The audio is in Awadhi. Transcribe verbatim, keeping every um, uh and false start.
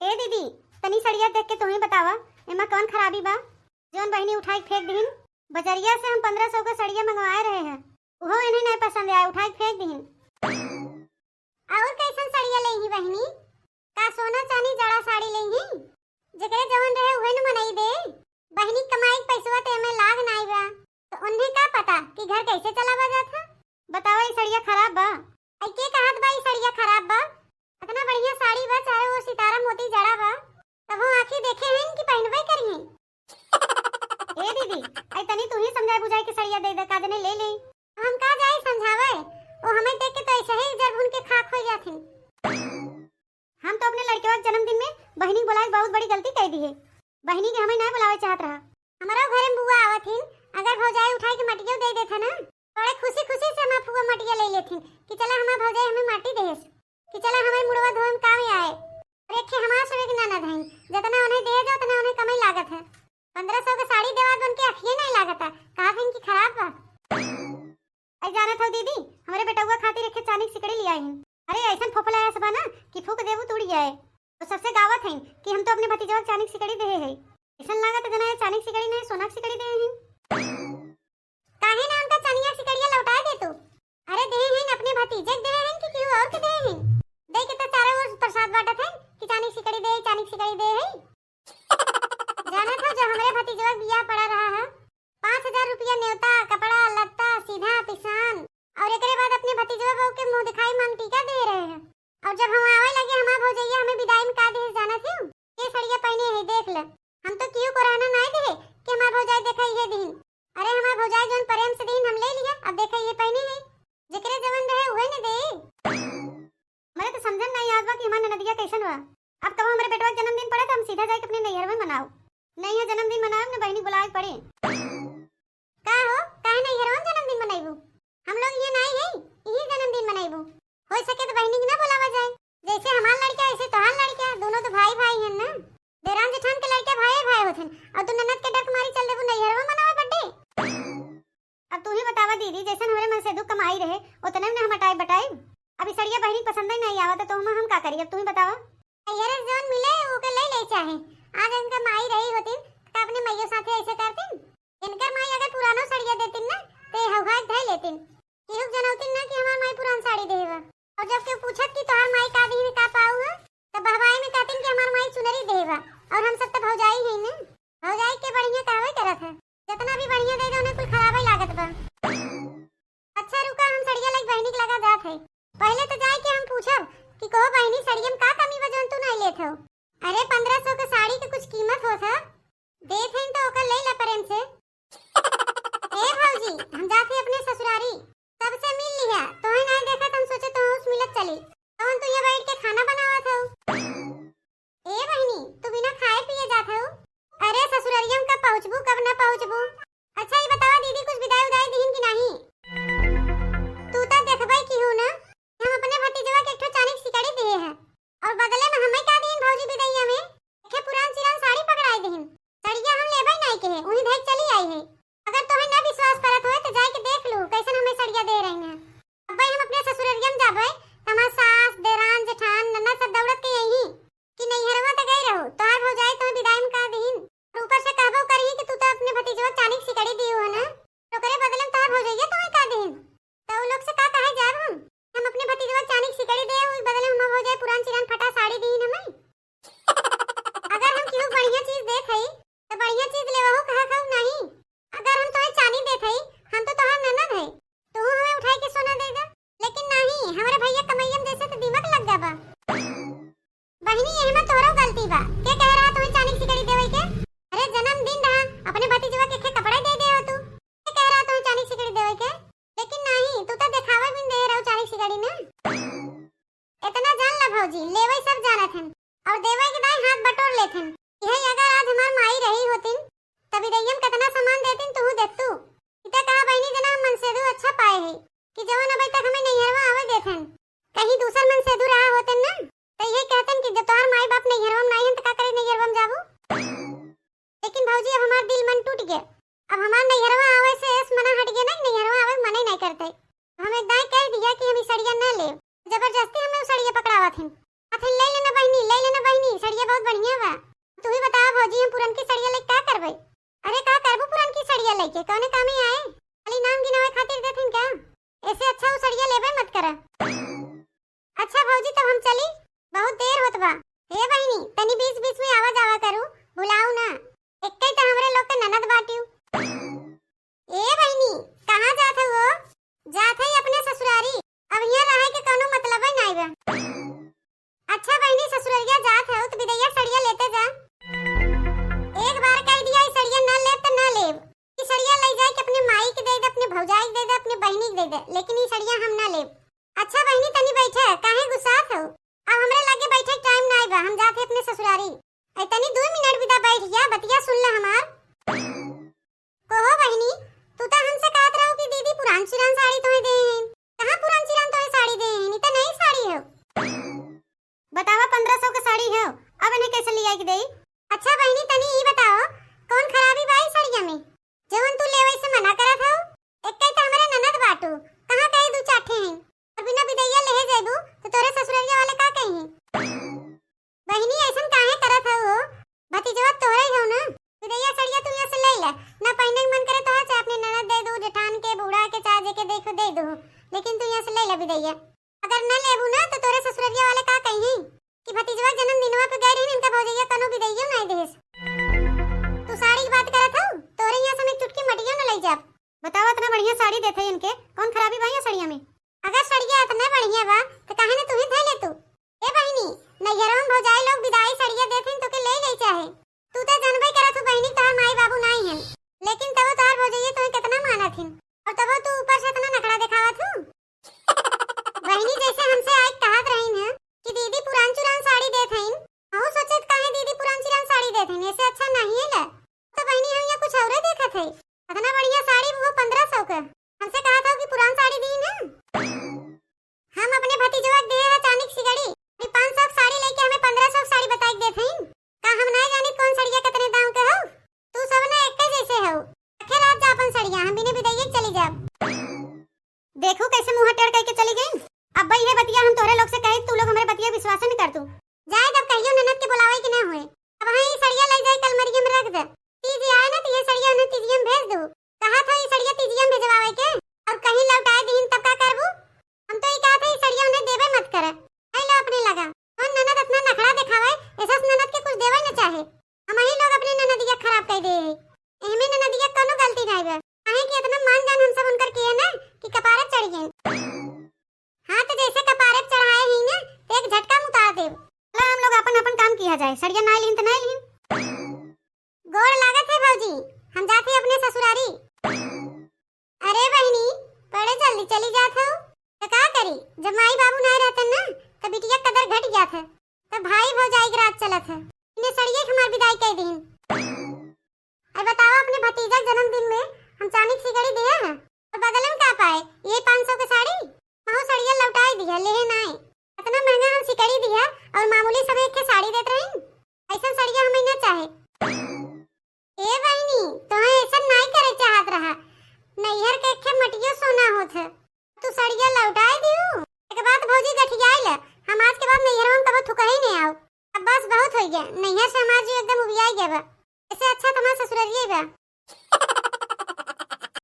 ए दीदी, तनी सड़िया देख के तुहीं बतावा, एमा कौन खराबी बा? जौन बहिनी उठाई के फेंक दिहिन, बजरिया से हम पन्द्रह सौ का सड़िया मंगवाए रहे हैं, उहो इन्हें नहीं पसंद आए, उठाई के फेंक दिहिन। और कैसन सड़िया लेही बहिनी? का सोना चानी जड़ा साड़ी लेही? जेकरे जवन रहे उहे न मनई दे। बहिनी कमाई के पैसवा ते में लाग नाई बा, तो उन्हें का पता कि घर कैसे चलावा जात है? बतावा, ई सड़िया खराब बा? आई के कहत बा ई सड़िया खराब बा? इतना बढ़िया साड़ी बा, चाहे वो सितारा मोती जड़ा बा, तब वो आँखी देखे हैं कि पहनबे करी हैं। ए दीदी, आई तनी तुहीं समझाए बुझाए के सड़िया दे दे, का जने ले ले। हम का जाई समझावे, वो हमें देख के तो ऐसे ही जरभुन के खाक हो जाथिन। हम तो अपने लड़केवा के जन्मदिन में बहिनी के बुलाए के बहुत बड़ी गलती कर दी है। बहिनी के हमें नहीं बुलावे चाहत रहा। हमारा घरे में बुआ आवत हिन, अगर भौजाई उठाई के मटियो दे देत है ना, बड़े खुशी खुशी से हमार फुआ मटिया ले लेथिन कि चला हमार भौजाई हमें माटी देस, कि चला हमारे मुड़वा धोए में काम आए। और एक ठे हमार सबे के ननद हईं, जितना उन्हें दे जाओ उतना उन्हें कमे लागत है। पन्द्रह सौ के साड़ी देवा तो उनके अखिए नहीं लागत है, कहा थे इनकी खराब बा। आई जानत हो दीदी, हमारे बेटउआ खातिर एक ठे चानी के सिकड़ी ले आई हन। अरे ऐसन फोफला आया सबा ना कि फूक देबू तो उड़ जाए। तो सबसे गावत हैं कि हम तो अपने भतीजवा के चानी के सिकड़ी देहे है। ऐसन लागत जना ये चानी के सिकड़ी नहीं, सोना के सिकड़ी देहे हैं। काहे ना उनका चनिया सिकड़िया लौटा दे तू? अरे देहे हैं अपने भतीजे के देहे हैं कि केहू और के देहे हैं? दे के तो चारों ओर प्रसाद बांटत हैं कि चानी सिकड़ी दे, चानी सिकड़ी दे है। जानत हो, जब हमरे भतीजवा के बियाह पड़ा रहा है, पाँच हजार रुपया नेवता, कपड़ा लत्ता, सीधा पिसान, और एकरे बाद अपने भतीजवा बहू के मुंह दिखाई मांग टीका दे रहे हैं। और जब हम आवे लगे, हमार भौजैया हमें विदाई में का दे जानत हो? ये सड़िया पहने है, देख ले। हम तो केहू को रहना नहीं दे कि हमार भौजाई देखा ये दिन। अरे हमार भौजाई जौन प्रेम से दिन हम ले लिया, अब देखा ये पहने है, जेकरे जवन रहे उहे न दे। मरे तो समझन नहीं आवत बा कि हमार ननदिया कैसन बा। अब कबो हमरे बेटवा के जन्मदिन पड़े तो हम सीधा जाके अपने नैहर में मनाओ। नहीं है जन्मदिन मनाओ, न बहिनी बुलाए के पड़े। का हो, काहे नैहरवा में जन्मदिन मनाइबू? हम लोग ये नहीं है, यही जन्मदिन मनाइबू। हो सके तो बहिनी के ना बुलावा जाए। जैसे हमार लड़का ऐसे तोहार लड़का, दोनों तो भाई भाई हैं ना। देरान जेठान के लड़का भाई भाई होथन, और तू ननद के डर के मारी चल देबू नैहरवा मनावे birthday। अब तू ही बतावा दीदी, जैसन हमरे मन से दुख कमाई रहे, उतने में हम अटाई बटाई। अब ई सड़िया बहिनी पसंद ही नहीं आवत, तो हम, हम का करी? अब तू ही बतावा। अरे जौन मिले, ओके ले ले चाहे। आज इनका माई रही होती, तो अपने माइयों साथे ऐसे करती। इनकर माई अगर पुरानो सड़िया देती ना, ते हौहा के धै लेती। केहू के जनौती ना कि हमार माई पुरान साड़ी देहे बा। और जब केहू पूछत कि तोहार माई का दीन का पाऊ है, तो बहवाई में कहती कि हमार माई चुनरी देहे बा। और हम सब तो भौजाई है ना, भौजाई के बढ़िया कहवे करत है। जितना भी बढ़िया दे दे, उन्हें कुल खराबे लागत बा। अच्छा रुका, हम सड़िया लेके बहिनी के लगा जात है। पहले तो जाए के हम पूछब कि कहो बहिनी, सड़िया में का कमी बा जौन तू नहीं लेत हो? अरे पन्द्रह सौ के साड़ी के कुछ कीमत होत है, देत हईन तो ओकर ले ला प्रेम से। ए भौजी, हम जात हई अपने ससुरारी, सबसे मिल लिहा, तोहे नहीं देखत हम सोचे तोहे उस मिलत चली। कौन तू यहाँ बैठ के खाना बनावत हो? ए बहिनी, तू बिना खाए पिए जात हो? अरे ससुररिया में कब पहुँचबू, कब ना पहुँचबू? अच्छा, ये बतावा दीदी, कुछ बिदाई उदाई दीहिन कि नहीं? तू तो देखबे की हो ना, हम अपने भतीजवा के एक ठो चानी के सिकड़ी दिए हैं और बदले में हमें का दीहिन भौजी बिदैया में? एक ठे पुरान चिरान साड़ी पकड़ाई दीहिन। सड़िया हम लेबे नहीं के है, वहीं धैक चली आई है। अगर तोहे ना विश्वास करत होए तो जाए के देख लू, कैसन हमें सड़िया दे रही हैं। अब्बे हम अपने ससुररिया में जाबे, तो हमार सास, देरान, जेठान, ननद सब दौड़त के यही कि नैहरवा त गई रहू, तोहार भौजाई तोहे विदाई में कह दीहिन। और ऊपर से कहबो करी कि तू तो अपने भतीजवा चानी के सिकड़ी दियो है ना, तो ओकरे बदले में तोहार भौजैया तोहे कह दीहिन। तो उ लोग से का कहे जाब हम? हम अपने भतीजवा चानी के सिकड़ी दे, ओई बदले में हमार भौजाई पुरान चिरान फटा साड़ी दीहिन हमें। अगर हम केहू बढ़िया चीज देत हई, तो बढ़िया चीज लेवहू कहा खाऊ नहीं। अगर हम तोहे चानी देत हई, हम तो तोहार ननद हई, तू हमें उठाई के सोना दे दे। लेकिन नहीं, हमारे भैया कमैया में जैसे तो दिमाग लग गया बा। बहिनी, यही में तोहरो गलती बा। के कह रहा तुम्हें चानी सिकड़ी देवे के? अरे जन्मदिन रहा, अपने भतीजवा के खे कपड़ा दे दे हो तू। के कह रहा तुम्हें चानी सिकड़ी देवे के? लेकिन नहीं, तू तो दिखावे भी दे रहो चानी सिकड़ी में। इतना जान ला भौजी, लेवे सब जानत हन और देवे के दाई हाथ बटोर लेत हन। यही अगर आज हमार माई रही होतिन, तब इदैयन कितना सामान देतिन, तू देखतू। इते कहा बहिनी जना हम मनसेदू अच्छा पाए है कि जवन अबे तक हमें नैहरवा आवे देत हन। कहीं दूसर मनसेदू रहा होतिन ना, तो ये कहतन कि जब तोहार माई बाप नैहरवा में नहीं हन, तो का करे नैहरवा में जाबू? लेकिन भौजी, अब हमार दिल मन टूट गया। अब हमार नैहरवा आवे से एस मना हट गया ना, नैहरवा आवे मना ही नहीं करते। हम एक दाई कह दिया कि हम ई सड़िया न लेब। जबरदस्ती हमें उ सड़िया पकड़ावत हन। कहत हन, "ले लेना बहिनी, ले लेना बहिनी, सड़िया बहुत ए बहिनी, तनी बीच बीच में आवा जावा करू, भुलाऊ ना। एक्के त हमरे लोग के ननद बाटिउ। ए बहिनी, कहाँ जात हऊ हो? जात हई अपने ससुरारी, अब हियाँ रहे के कौनो मतलबे नाई बा। अच्छा बहिनी, ससुररिया जात हऊ त बिदैया सड़िया लेते जा। एक बार कह दिया, ई सड़िया ना लेब त ना लेब। ई सड़िया ले जाए के अपने माई के दे दे, अपने भौजाई के दे दे, अपने बहिनी के दे दे, लेकिन ई सड़िया हम ना लेब। अच्छा बहिनी, तनी बैठे, काहे गुस्सात हऊ? अब हमरे लगे बैठे के टाइम नाई बा, हम जात हई अपने ससुरारी। ऐ तनी दुइ मिनट बिदा बैठ जा, बतिया सुन ले हमार। कहो बहिनी, तू त हमसे कहत रहू कि दीदी पुरान चिरान साड़ी तोहे दे हैं। कहाँ पुरान चिरान तोहे साड़ी दे हैं? ई त नई साड़ी हो। बतावा, पन्द्रह सौ के साड़ी हो, अब इन्हें कैसे लिया के देई? अच्छा बहिनी, तनी ई बताओ, कौन खराबी बा ई सड़िया में? जवन तू लेवे से मना करत हऊ, एक्के त हमरे ननद बाटू, कहाँ कहे दू चार ठे हैं, और बिना बिदैया लेहे जइबू त तोरे ससुररिया वाले का कही? बहिनी, ऐसन काहे करत हऊ हो? भतीजवा तोहरे ही हऊ ना। बिदैया सड़िया तू यहाँ से ले ले, ना पहने के मन करे तोहर, चाहे अपने ननद दे दू, जेठान के, बूढ़ा के, चाहे जेके देखो दे दू, लेकिन तू यहाँ से ले ले बिदैया। अगर न लेबू ना तो तोरे ससुररिया वाले का कही कि भतीजवा जन्मदिनवा पे गए रही, इनका भौजैया कौनो बिदैया नहीं देस। तू साड़ी की बात करत हऊ, तोरे यहाँ से हम एक चुटकी मटियो न ले जाब। बताओ, इतना बढ़िया साड़ी देते इनके, कौन खराबी बा ये सड़िया में? अगर सड़िया इतने बढ़िया बा, तो काहे न तू ही धै ले तू? ए बहिनी, नैहरवा में भौजाई लोग बिदाई सड़िया देत हिन, तोके ले गई चाहे। तू तो जानबे करत हू बहिनी, तोहार माई बाबू नाई हन, लेकिन तबो तोहार भौजैया तोहे कितना मानत हिन, और तबो तू ऊपर से इतना नखड़ा दिखावत हू। बहिनी जैसे हमसे आइके कहत रहिन ह कि दीदी पुरान चुरान साड़ी देत हईन, हमहू सोचत काहे दीदी पुरान चुरान साड़ी देत हईन, ऐसे अच्छा नहीं है ला। तो बहिनी हम यहाँ कुछ औरे देखत है, इतना बढ़िया साड़ी वो पन्द्रह सौ के, हमसे कहत हऊ कि पुरान साड़ी दी ना। हम अपने भतीजवा के दिए है चांदी की सिकड़ी, अभी पाँच सौ की साड़ी लेके हमें पन्द्रह सौ की साड़ी बताई के देत हईन। का हम नाई जानित कौन सड़िया कितने दाम के हऊ? तू सब ना एक्के जैसे हऊ। रखे रात जा अपन सड़िया, हम बिने बिदाई के चली जाब। देखू कैसे मुँह टेढ़ करके चली गई। अब भाई ये बतिया हम तोहरे लोग से कहे, तू लोग हमरे बतिया विश्वास न कर तू। जाए तब कहियो ननद के बुलावे के ना होए। अब हाँ ये सड़िया ले जाए कल मरियम रख दे। तीज आए ना तो ये सड़िया उन्हें तीजिया में भेज दू। कहा था ये सड़िया तीजिया में भेजवावे के, और कहीं लौटाए दीन तब का करबू? हम तो ये कहा था ये सड़िया उन्हें देवे मत करे। आई लो अपने लगा। कौन ननद इतना नखड़ा दिखावे, ऐसा ननद के कुछ देवे न चाहे। हम ही लोग अपने ननदिया खराब कर दे है। एहमे ननदिया कोनो गलती नहीं बा। काहे कि इतना मान जान हम सब उनकर किए ना कि कपारे चढ़ गए। हाँ तो जैसे कपारे चढ़ाए ही ना, तो एक झटका में उतार देब। चला हम लोग अपन अपन काम किया जाए, सड़िया ना लीन तो ना लीन। गोड़ लागत है भौजी, हम जाते अपने ससुरारी। अरे बहिनी, बड़े जल्दी चली जात हऊ, तो का करी, जब माई बाबू ना रहतन ना, तो बिटिया कदर घट जात है, तो भाई भौजाई के राज चलत है, इन्हें सड़िए के हमार विदाई कह दीन। अरे बताओ, अपने भतीजा के जन्मदिन में हम चांदी की सिकड़ी दिए हैं, और बदले में का पाए? ये पाँच सौ के साड़ी, महू सड़िया लौटाई दिया, लेहे नाई। इतना महंगा हम सिकड़ी दिया और मामूली समय के साड़ी देत रही, ऐसा सड़िया हमें ना चाहे। ए बहिनी, तोहे ऐसन नाई करे चाहत रहा। नैहर के एक ठे मटियो सोना होत है। तू सड़िया लौटाए दियो। एक बात भौजी गठियाई ले, हम आज के बाद नैहरवा में कबो थुकही नहीं आओ। अब बस बहुत हो गया, नैहर से हमार जीव एकदम उबियाई गया बा। ऐसे अच्छा तुम्हार ससुररिये बा।